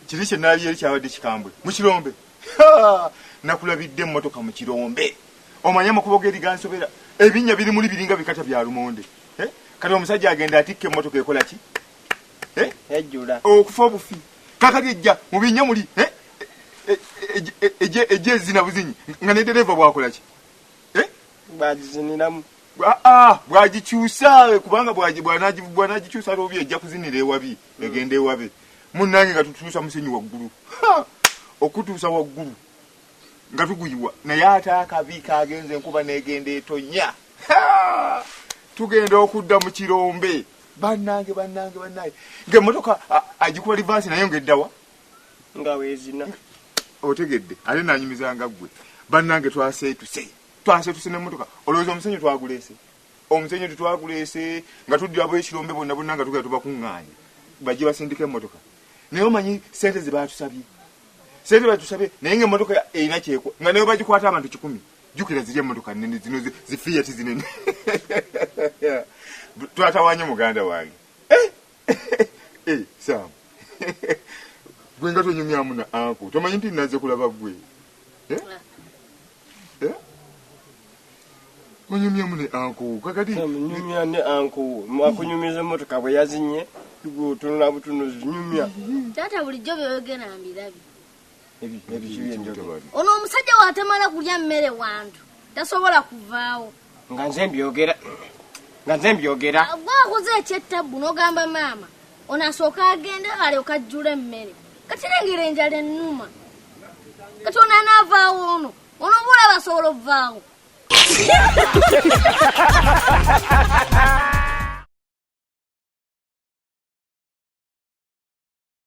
Kiri kye nalabye eri kyabadde kikambwe mu kirombe. Nakulabidde emmotoka mu kirombe. Omanye amakubo g'eri gansobera. Ebinnya biri muli biringa bikata bya lumonde. Eh? Kati omusajja agenda atikka emmotoka ekola ki? Eh? Ejjula. Okufa obufi. Kakati ejja mu binnya muli. Eh? Ejja ezina buzinyi nga ne ddereeva bw'akola ki? Eh? Bwagiziniramu. Ah, bwagikyusa kubanga bwanagikyusa obi ejja kuzinira ewabi egenda ewabe. Munnange nga tutuusa musenyu waggulu. Okutuusa waggulu nga tuguyiwa naye ate akabi kagenze enkuba n'egenda etonya. Tugenda okudda mu kirombe. Bannange, bannange, bannange. Ng'emmotoka agikuba livansi naye ng'eddawa? Nga weezina. Otegedde, ate nanyumiza nga ggwe. Bannange twaseetuse. Twaseetuse n'emmotoka. Olowooza omusenyu twaguleese? Omusenyu tetwaguleese nga tuddira ab'ekirombe bonna bonna nga tugenda tubakuŋŋaanya. Bajje basindike emmotoka. Naye omanyi ssente ze baatusabye. Ssente batusabye naye ng'emmotoka erina kyekwa. Nga nayo bagikwata abantu 100. Jjukira ziri emmotoka nnene zino zi Fiat zinene. Twatawaanye muganda wange. Sam. Gwe nga tonyumyamu na anko. Tomanyi nti nazze kulaba gwe. Onyumyamu ne anko. Kakati nyumya ne anko. Akunyumiza emmotoka bwe yazinye. Otunula butunuzi nyumya. Taata bulijjo by'oyogera mbirabye. Ebi Ono omusajja w'atamala kulya mmere wantu tasobola kuvaawo. Nga nze mbyogera. Nga nze mbyogera. Gwe wakoze ekyettabbu n'ogamba maama ono asooka agende alyoke ajjule emmere. Kati lengera enjala ennuma. Kati ono anaavaawo ono. Ono oba olaba asobola okuvaawo.